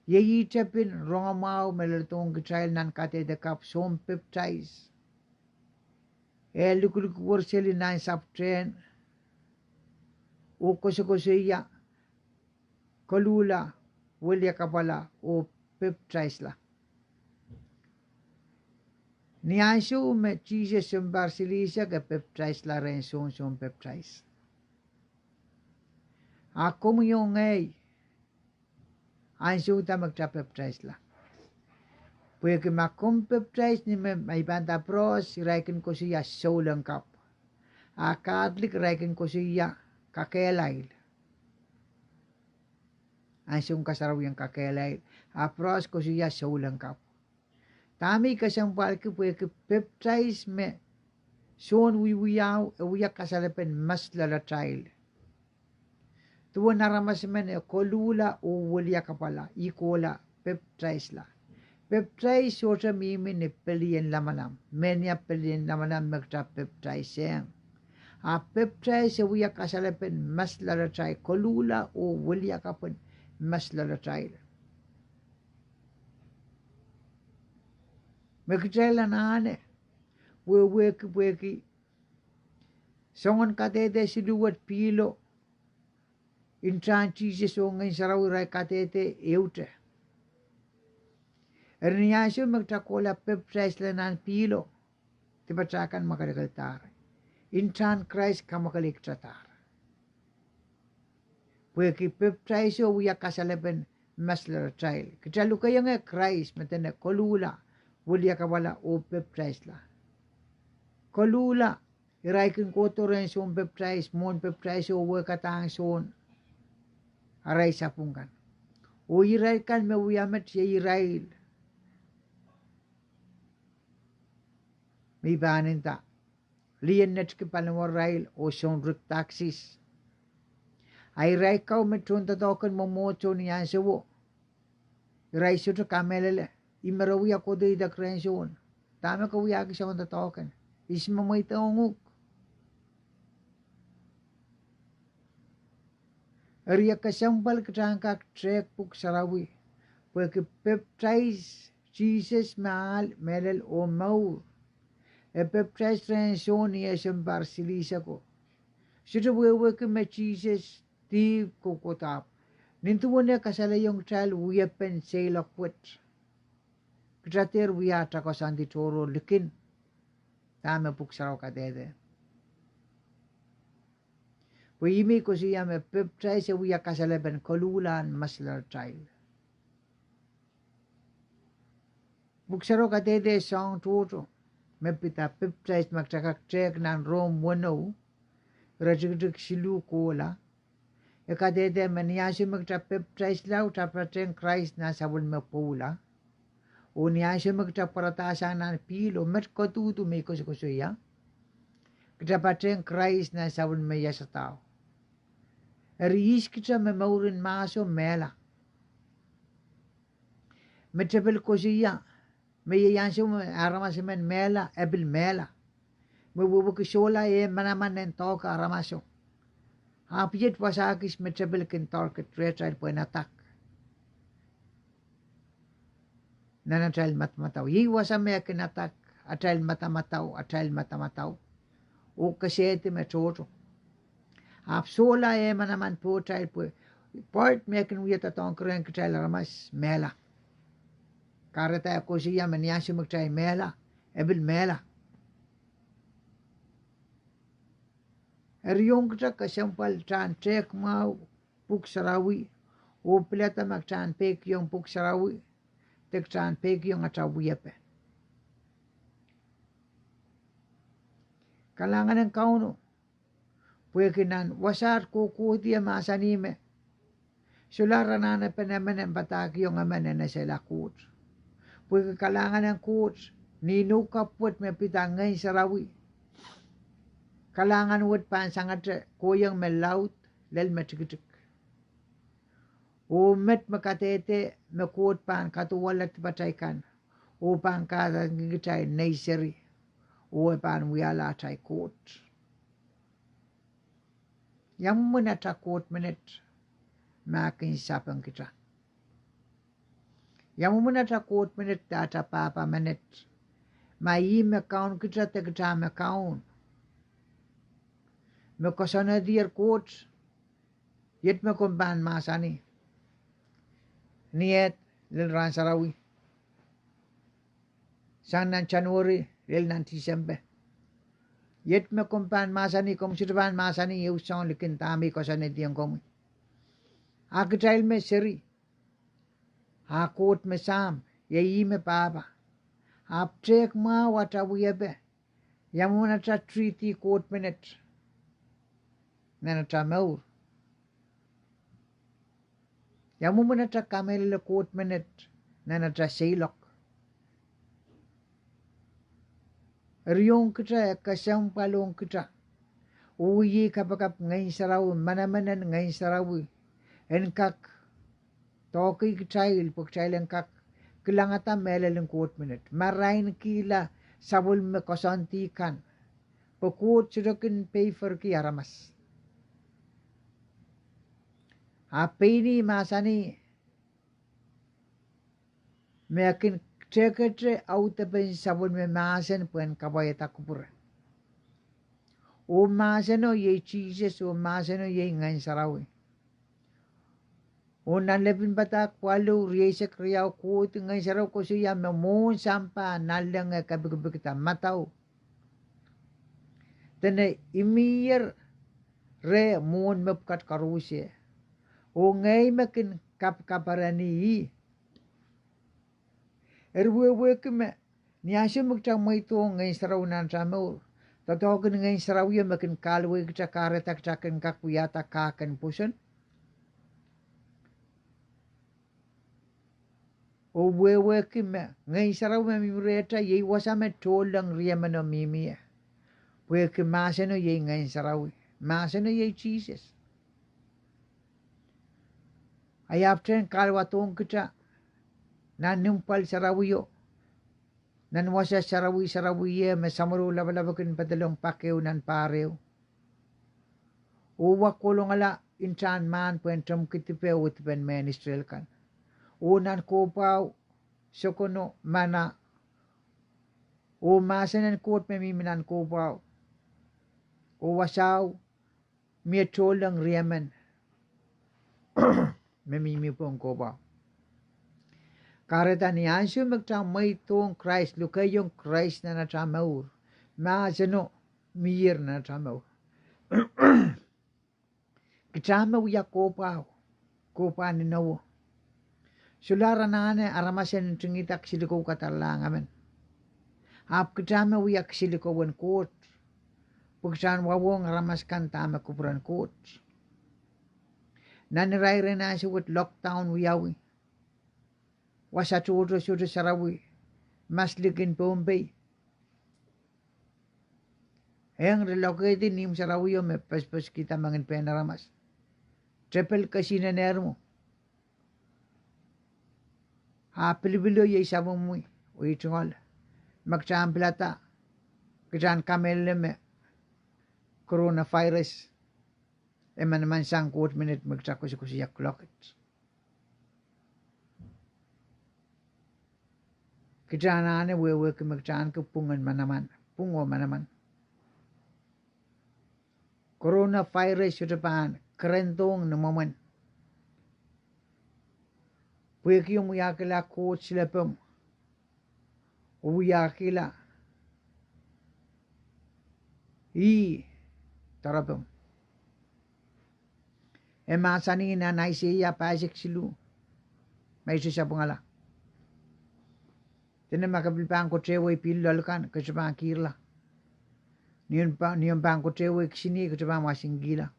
iei ihte pil rongamwahu me leledohng kitail nan Kadehde Kapw, soun pepdais. E lukuluk wet seli nan sapwtehn oh koasokoasoia, koluhla, weliakapwala oh pepdaisla. Ni ansou me Sises sounpar silihsek, e pepdaisla rehn Sohn, Sohn Pepdais. A komwi oh ngehi, ansou da me kitail pepdaisla? Pwehki ma komw pepdais ni me, ma I pahn nda pwurehng, irail kin koasoia souleng kapw. A Catholic irail kin koasoia kakehlail. Ansoun kasarawi en kakehlail, a pwurehng koasoia souleng kapw. Dahme I kesempwalki? Pwehki pepdais me Sohn wiewiahu e wia kasalepen mehs loalatail. Duwen aramas emen e koluhla oh weliakapwala, ih kohla pepdaisla. Pepdais sohte mihmi ni pelien lamalam, mehnia pelien lamalam me kitail pepdaisehng. A pepdais e wia kasalepen mehs loalatail, koluhla oh weliakapwen mehs loalatail. Me kitail anahne wehwehki pwehki soangen kadehde siluh wet pihlo, ntahn Sises oh Ngehn Sarawi irail kadehde ehute. Eri ni ansou me kitail kohla pepdaisla nan pihlo, dipatail kan mwakelekeladahr. Ntahn Krais kamwakelekitadahr. Pwehki pepdaiso wia kasalepen mehs loalatail. Kitail lukehiong Krais me dene koluhla, weliakapwala oh pepdaisla. Koluhla, irail kin kohdo rehn Sohn Pepdais, mwohn pepdaiso wehkadahng Sohn arail sapwung kan. Oh irail kan me wia met iei irail me I pahn nda lien netiki paliwararail oh sounrik taksis. A irail kau me tohndoadoahk en mwomwohdiso ni ansouo, irail sohte kamehlele, ih me re wia kohdohng rehn Sohn, dahme ke wiahki soundoadoahk en? Ihs me mweidohng uhk? Eri e kesempwal kitail en kak tehk Pwuhk Sarawi, pwehki pepdais, Sises me ahl, mehlel oh mour, e pepdais rehn Sohn ni eh sounpar silihsek ko. Sohte wehwehki me Sises dihp kohkohdo, ahpw nin duwen eh kasalehiong kitail wiepen seiloak wet, kitail dehr wia atail koasoandi tohrohr likin dahme Pwuhk Sarawi kadehde. Pwe ih me koasoia me pepdais e wia kasalepen koluhlahn maslatail. Pwuhk Sarawi kadehde soahng tohto me pid pepdais me kitail kak tehk nan Rom weneu, iretikitik siluh kohla. E kadehde me ni ansou me kitail pepdaisla, kitail patehng Krais nan sapwellime pwoula. Oh ni ansou me kitail pwaradahsang nan pihlo, met koaduhdu me I koasokoasoia, kitail patehng Krais nan sapwellime iasadahu. Eri ihs kitail me mouren mahso mehla? Me tepil koasoia me iei ansou me aramas emen mehla, e pil mehla. Me wehwehki sohla eh manaman en doahke aramaso. Ahpw iet wasa kis me tepil kin doahke rehtail pwehn adak nan atail madamadau. Iei wasa me e kin adak atail madamadau, atail madamadau, oh kesehdi me tohto. Ahpw sohla eh manaman pohtail pwe part me e kin wia doadoahngki rehn kitail aramas mehla. Kahrehda e koasoia me ni ansou me kitail mehla, e pil mehla. Eri ong kitail kesempwal kitail en tehk mwahu Pwuhk Sarawi, oh pilada ma kitail en peikiong Pwuhk Sarawi, de kitail en peikiong atail wiepe. Kalahngan en Kauno, pwehki nan wasaht kohkohdi e mahsanih me solahr anahnepen emen en padahkihong emen en esehla Koht. Pwehki kalahngan en Koht, ni inou kapw wet me pid Ngehn Sarawi, kalahngan wet pahn sangete kohieng me laud lel me tikitik. Oh met me kadehde me Koht pahn kaduwala dipatail kan, oh pahn kahdaneki kitail nei seri, oh e pahn wiahla atail Koht. Ia mwomwen atail Koht menet ma kin sapeng kitail? Ia mwomwen atail Koht menet de atail pahpa menet ma ih me kaun kitail de kitail me kaun? Me koasoanehdier Koht, iet me komw pahn mahsanih, ni eh lel rahn sarawi, sang nan January lel nan Tisempe, iet me komw pahn mahsanih, komw sohte pahn mahsanih ehu soahng likin dahme I koasoanehdiong komwi. A kitail me seri, a Koht me Sahm, iei ih me Pahpa. Ahpw tehk mwahu atail wiepe. Ia mwomwen atail treat Koht menet nan atail mour? Ia mwomwen atail kamehlele Koht menet nan atail seiloak? Eri ong kitail, e kesempwal ong kitail, oh iei kapakap Ngehn Sarawi, manaman en Ngehn Sarawi en kak doahke kitail pwe kitail en kak kilangada mehlel en Koht menet, marainkihla sapwellime koasoandi kan, pwe Koht sohte kin peiferki aramas. A pein ih mahsanih me e kin tehkete audepen sapwellime mahsen pwehn kapwaiada kupwure. Oh mahseno iei Sises, oh mahseno iei Ngehn Sarawi. Oh nan Lepin Padahk waluh, rieisek riau, kohdi, Ngehn Sarawi koasoia me mwohn sampah nanleng e kepikipikda madau, dene, Ih mier reh mwohn mepwukat koaros, oh ngehi me kin kapkapereni ih. Eri wehwehki me ni ansou me kitail mweidohng Ngehn Sarawi nan atail mour, doadoahk en Ngehn Sarawio me kin kahluwei kitail, kahrehda kitail kin kak wiahda kahk en pwoson. Oh wehwehki me Ngehn Sarawi me mihmi rehtail iei wasa me tohnleng riemeno mihmi ie. Pwehki mahseno iei Ngehn Sarawi. Mahseno iei Sises. Ahi ahpwtehn kahluwadohng kita nan impwal sarawio, nan wasa sarawi sarawi ie me samworo lapalap kin pedolong pak ehu nan pahr ehu, oh wa kolongala ntahn mahn pwehn temwki dipe oh dipen mehn Israel kan, oh nan kohpwahu sokono, mana, oh mahsen en Koht me mihmi nan kohpwahu, oh wasao mie tohnleng riemen me mihmi pohn kohpwahu. Kahrehda ni ansou me kita mweidohng Krais, lukehiong Krais nan ata mour, mahseno mier nan ata mour, kita me wia kohpwahu, kohpwahn inowo. Solahr anahne aramas en ntingihda kisinlikou kadaralahng emen, ahpw kita me wia kisinlikou en Koht, pwe kita en wawohng aramas kan dahme kupwuren Koht. Nan irair en ansou wet lockdown wiawi, wasa tohto sohte sarawi, mas likin Pohnpei, eng re lokehdi ihmw sarawio me posoposkihda mengin pehn aramas. Tepel kesihnen ehr mwo, ah pilipilo iei sapwomwi, oh I tungoal me kita en pilada, kita en kamehlele me coronavirus e manaman sang Koht menet me kita koasokoasoia kuloak et. Kita anahne wehwehki me kita ahneki pwung en manaman, pwung oh manaman. Coronavirus sohte pahn kerendohng ni mwomwen, pwehki omw wiahkihla Koht silepemen, oh wiahkihla ih doaropem. E mahsanih nan Aiseia pahisek siluh, me I sohte sapwungala, dene ma ke pil pahn kotehwei pihl loal kan, ke sohte pahn kihrla. Ni omw pahn kotehwei kisiniei, ke sohte pahn wasingkihla.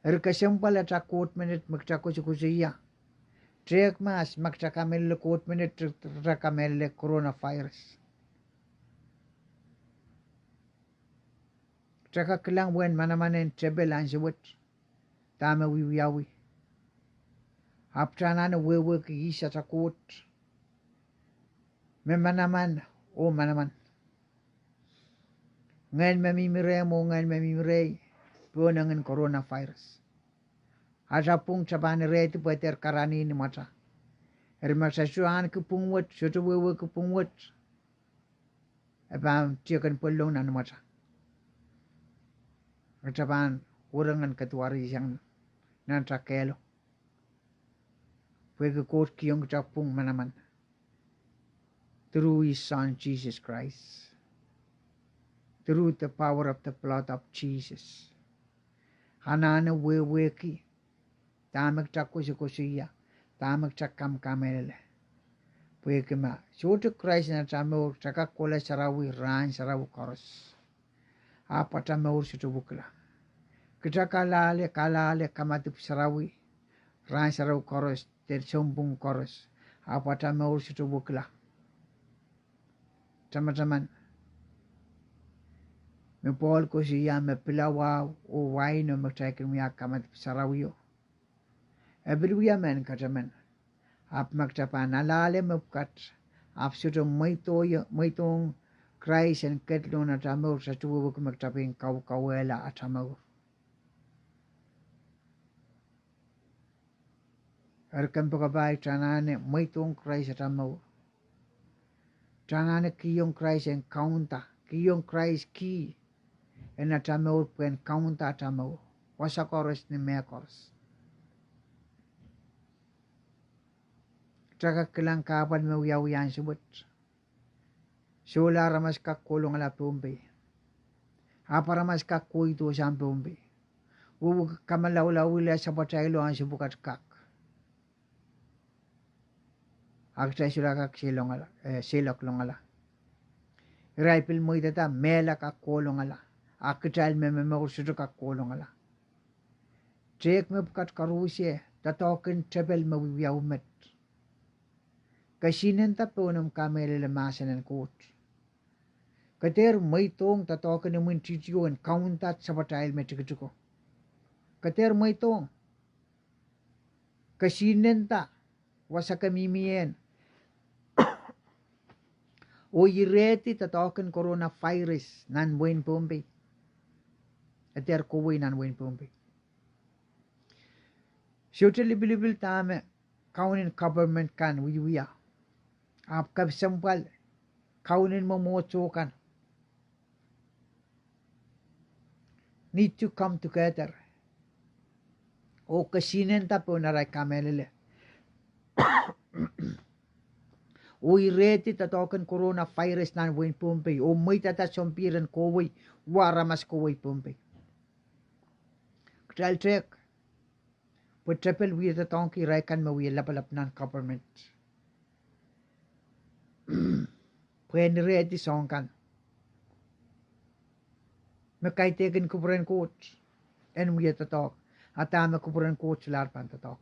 Eri kesempwal ata Koht menet me kita koasokoasoia. Tehk mahs ma kita kamehlele Koht menet, kita kamehlele coronavirus. Kita kak kilang uwen manaman en tepel ansou wet dahme wiewiawi, ahpw kita anahne wehwehki ihs ata Koht me manaman oh manaman. Ngehn me mihmi rehmw oh ngehn me mihmi rehi, pohnengin coronavirus. Ata pwung kita pahn irehdi pwe dehr karanih ni mwata. Eri ma kita sohte ahneki pwung wet, sohte wehwehki pwung wet, e pahn tieken pwellong nan mwata. Kita pahn werengehn keduwarihsang nan ata kehlo, pwehki Koht kihong kita pwung manaman through his Son Jesus Christ, through the power of the blood of Jesus. Anahne wehwehki dahme kita koasokoasoia, dahme kita kamkamehlele. Pwehki ma sohte Krais nan ata mour, kita kak kohla sarawi, rahn sarawi koaros, ahpw ata mour sohte wekila. Kita kalahlie, kalahlie kamadipw sarawi, rahn sarawi koaros, de sounpwong koaros, ahpw ata mour sohte wekila. Tamataman me Pohl koasoia me pilawa oh waino me kitail kin wia kamadipw sarawio, e pil wia mehn kataman. Ahpw ma kita pahn alahlie mepwukat, ahpw sohte mweidohng Krais en ketlong ata mour, kita sohte wehwehki me kita pein kaukawehla ata mour. Eri kompoakepahi, kita anahne mweidohng Krais ata mour. Kita anahne kihong Krais en kaunda, kihong Krais kih en ata mour pwehn kaunda ata mour, wasa koaros ni mehkoaros. Kita kak kilang kahpwal me wiawi ansou wet. Solahr aramas kak kohlongala Pohnpei, ahpw aramas kak kohdo sang Pohnpei, wehwehki kamalaulaula sapwatailo ansou pwukat kak. A kitail solahr kak seiloaklongala. Irail pil mweidada mehla kak kohlongala, a kitail me momour sohte kak kohlongala. Tehk mepwukat koaros, doadoahk en tepel me wiewiawi met. Kesihnenda pohn omw kamehlele mahsen en Koht. Ke dehr mweidohng doadoahk en imwintihtio en kaunda sapwatail me tikitiko. Ke dehr mweidohng. Kesihnenda wasa ke mihmi ien oh irehdi doadoahk en coronavirus nan wehin Pohnpei. E dehr kohwei nan wehin Pohnpei. Sohte lipilipil dahme kaun en government kan wiewia. Ahpw kesempwal kaun en mwomwohdiso kan need to come together oh kesihnenda pohn arail kamehlele oh irehdi doadoahk en coronavirus nan wehin Pohnpei oh mweidada sompihr en kohwei, wa aramas kohwei Pohnpei. Kitail tehk pwe tepel wie doadoahngki irail kan me wie lapalap nan government pwehn irehdi soahng kan me kaidehkin kupwuren Koht en wie doadoahk, a dahme kupwuren Koht solahr pahn doadoahk.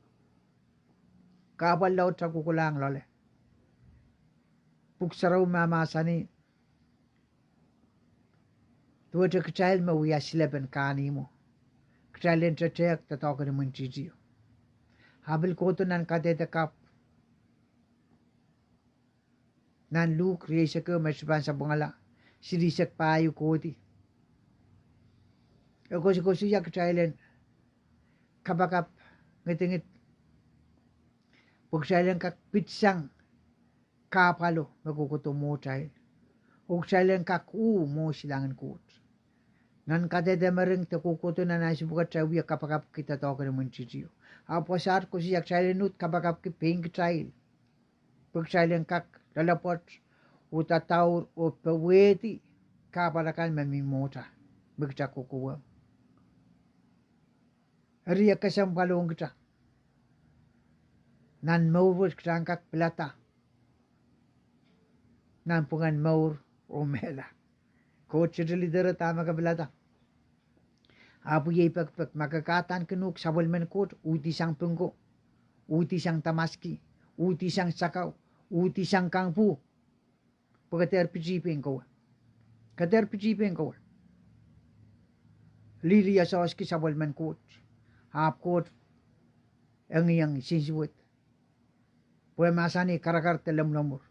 Kahpwal laud, kitail kohkohlahng loale. Pwuhk Sarawi mahmahsanih, duwehte kitail me wia silepen kahnihmwo, kitail en tetehk doadoahk en imwintihtio. A pil kohdo nan Kadehde Kapw, nan Luk rieisek ehu me sohte pahn sapwungala, silihsek pahieu kohdi, e koasokoasoia kitail en kapakap ngidingid pwe kitail en kak pitsang kahpwalo me kohkohdo mwohtail oh kitail en kak uh mwohn silangin Koht. Nan Kadehde Mering de kohkohdo nan ansou pwukat kitail wie kapakapki doadoahk en imwintihtio. Ahpw wasaht koasoia kitail en uhd kapakapki pein kitail pwe kitail en kak loalopwoat oh dadaur oh powehdi kahpwal akan me mi mwohtail me kitail kohkohwong. Eri e kesempwal ong kitail nan mour wet kitail en kak pilada nanpwungen mour oh mehla. Koht sohte lidere dahme ke pilada. Ahpw iei pekipek, ma ke kadaniki uhk sapwellimen Koht, uhdisang Pingko, uhdisang Damaski, uhdisang Sakau, uhdisang Kangpwuh, pwe ke dehr pitih pein kowe. Ke dehr pitih pein kowe. Lihliasoski sapwellimen Koht, ahpw Koht engieng nsensuwed pwe e mahsanih, karakar de lomwlomwur,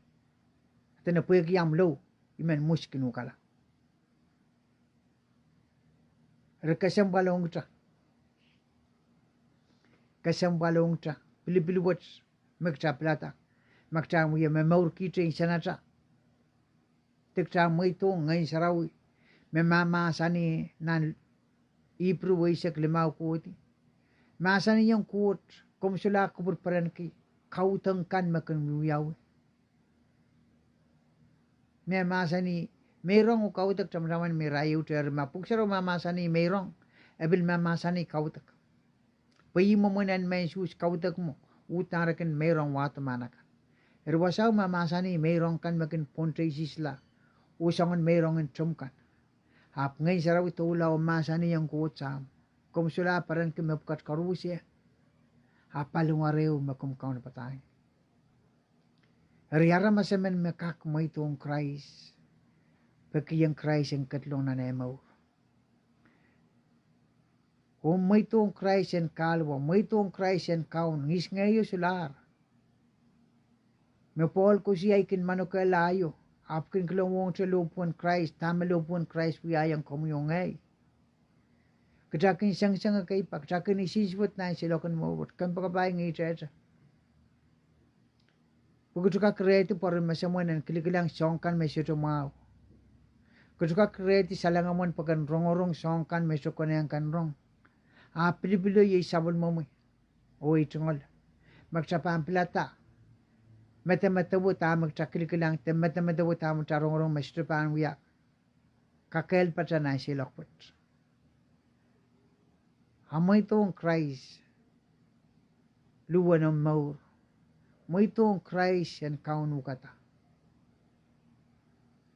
dene pwehki ahmw lou, I men mwuskin uhkala. Eri kesempwal ong kitail, kesempwal ong kitail pilipil wet me kitail pilada, ma kitail wie momourki tein sanata, de kitail mweidohng Ngehn Sarawi me mahmahsanih nan Ipru eisek limau kohdi, mahsanihong Koht, komw solahr kupwurperenki kaudok kan me kin wiewiawi. Me mahsanih meirong oh kaudok tamataman me irair ehute. Eri ma Pwuhk Sarawi mahmahsanih meirong, e pil mahmahsanih kaudok, pwe ih mwomwen en mehn Suhs kaudok mwo, uhdahn re kin meirong wahdo mahn akan. Eri wasao mahmahsanih meirong kan me kin pwondeisihsla oh soangen meirong en tomw kan. Ahpw Ngehn Sarawi doula oh mahsanihong Koht, Sahm, komw solahr perenki mepwukat koaros, a paliwar ehu me komw kaunopada. Eri aramas emen me kak mweidohng Krais, peki ong Krais en ketilong nan eh mour, oh mweidohng Krais en kahluwa, mweidohng Krais en kaun, ngehi solahr, me Pohl koasoia, I kin manokehla aio, ahpw kin kilenglahngete lohpwuwen Krais, dahme lohpwuwen Krais wiahiong komwi oh ngehi. Kitail kin sengiseng ekei pak, kitail kin nsensuwed nan seiloak en mour wet, kompoakepahi ngehi tehte. Pwe kitail kak rehdi pwoaren mesemwen en kilikilang soahng kan me sohte mwahu. Kitail kak rehdi salengemwen pwe ken rongorong soahng kan me sohte konehng ken rong, a pilipilo iei sapwellimomwi oh ei tungoal, ma kitail pahn pilada medemedewe dahme kitail kilikilang, de medemedewe dahme kitail rongorong me sohte pahn wia kakehlpatail nan seiloak wet. A mweidohng Krais luhwen omw mour, mweidohng Krais en kaun uhkada.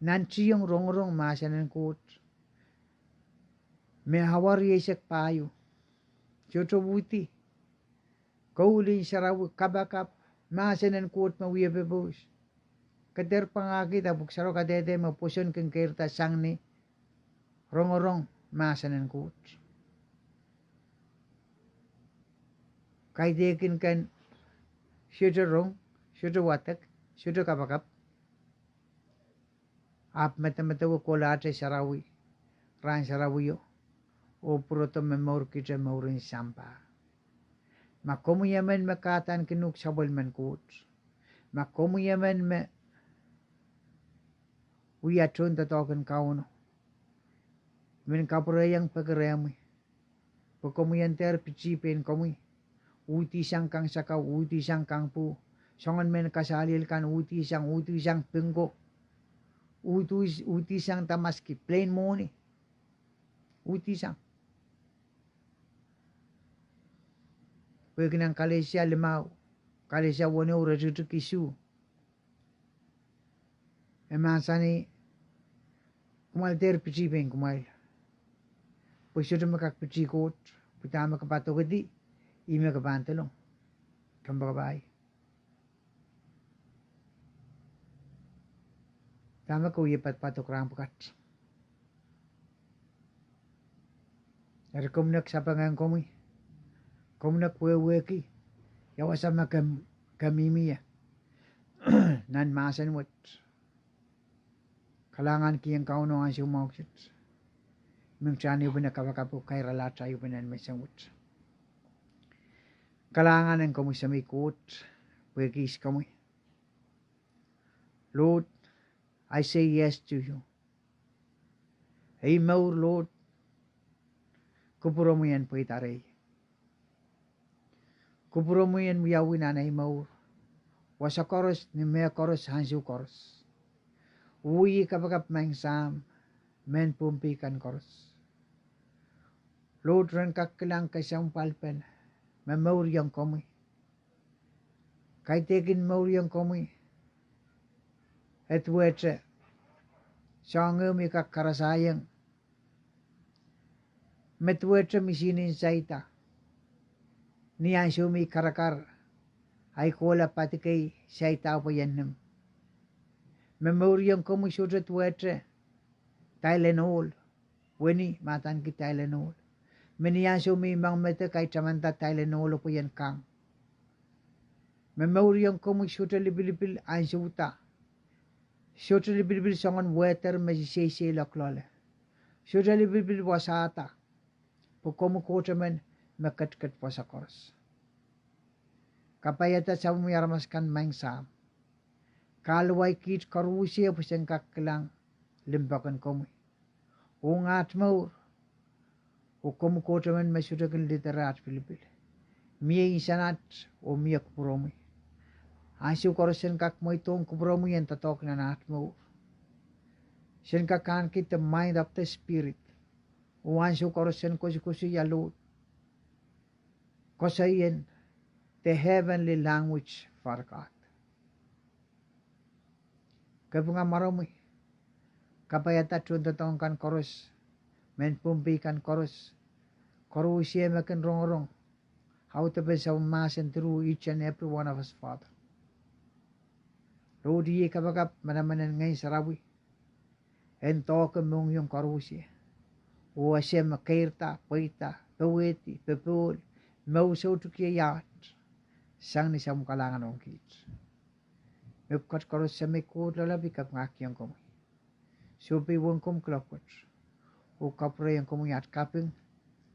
Nantihong rongorong mahsen en Koht me awa rieisek pahieu, sohte uhdi, koul en sarawi, kapakap, mahsen en Koht me wie pepous, Ke dehr pwangahkihda pwuhk sarawi kadehde me pwoson kin keirda sang ni rongorong mahsen en Koht. Kaidehkin kan sohte rong, sohte wadek, sohte kapakap. Ahpw medemedewe kohlahte sarawi, rahn sarawio, oh pwurodo me mour kihte mouren sampah. Ma komwi emen me kahdaneki nuhk sapwellimen Koht, ma komwi emen me wia tohndoadoahk en Kauno, I men kapwurehiong peki rehmwi, pwe komwi en dehr piti pein komwi, uhdihsang kang sakau, uhdihsang kang pwuh, soangen mehn kasaliel kan uhdihsang, uhdihsang pingko, uhdihsang damaski, plain mwohni, uhdihsang. Pwehki nan Kalesia limau, Kalesia weneu, iretikitik isuh, e mahsanih, kumwail dehr piti pein kumwail, pwe sohte me kak piti Koht, pwe dahme ke padokedi, ih me ke pahn dolong. Kompoakepahi. Dahme ke wie padapadok rahn pwukat? Eri komw nek sapengehng komwi, komw nek wehwehki ia wasa me ke mihmi ie nan mahsen wet. Kalahngan kihong Kauno ansou mwahu kiset, me kitail ehupene kapakap oh kairala atail ehupene menseng wet. Kalahngan en komwi Semei Koht, pwehki ihs komwi. Lord, I say yes to you. Ei mour, Lord, kupwuromwi en pweida rehi. Kupwuromwi en wiawi nan ei mour, wasa koaros, ni mehkoaros, ansou koaros. Wia kapakap maing Sahm, mehn pwumpi kan koaros, Lord, ren kak kilang kesempwalpen me mouriong komwi. Kaidehkin mouriong komwi, e duwehte soahng ehu me I kak karasahiong, me duwehte misihn en saida, ni ansou me I karakar, ahi kohla padikei, saida pwe I en nim. Me mouriong komwi sohte duwehte Tylenol, weni me adaneki Tylenol, me ni ansou me I moangmedek, ahi tamanda Tylenol pwe I en kang. Me mouriong komwi sohte lipilipil ansouda, sohte lipilipil soangen weather me seiseiloak loale, sohte lipilipil wasahda, pwe komwi Koht emen me ketiket wasa koaros. Kapaiada sapwellime aramas akan maing Sahm, kahluwa kiht koaruhsie pwe sen kak kilang limpoak en komwi, ong aht mour, oh komwi Koht emen me sohte kin lidere aht pilipil. Mie insenat oh mie kupwuromwi. Ansou koaros sen kak mweidohng kupwuromwi en doadoahk nan aht mour, sen kak ahneki the mind of the Spirit, oh ansou koaros sen koasokoasoia Lord, koasoien the heavenly language for God. Kapinga mwaromwi, kapaiada tohndoadoahk kan koaros, mehn pwumpi kan koaros, koaruhsie me kin rongorong audepen sapwellime mahsen through each and every one of us, Father. Lord, iei kapakap manaman en Ngehn Sarawi en doahke mohngiong koaruhsie, oh ese me keirda, pweida, powehdi, popohl, mour soutuk iei aht, sang ni Sahm kalahngan ong kiht. Mepwukat koaros Semei Koht Lapalap, I kapingahkiong komwi, sohpeiong komwi kuloak wet, oh kapwurehiong komwi aht kaping,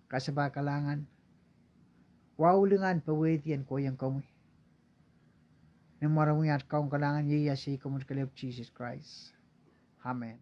kasapahl, kalahngan, wahu lingan, powehdi en kohiong komwi. Ni mwaromwi aht Kaun kalahngan, iei ia Sahm komwi kelehpw Sises Krais. Amen.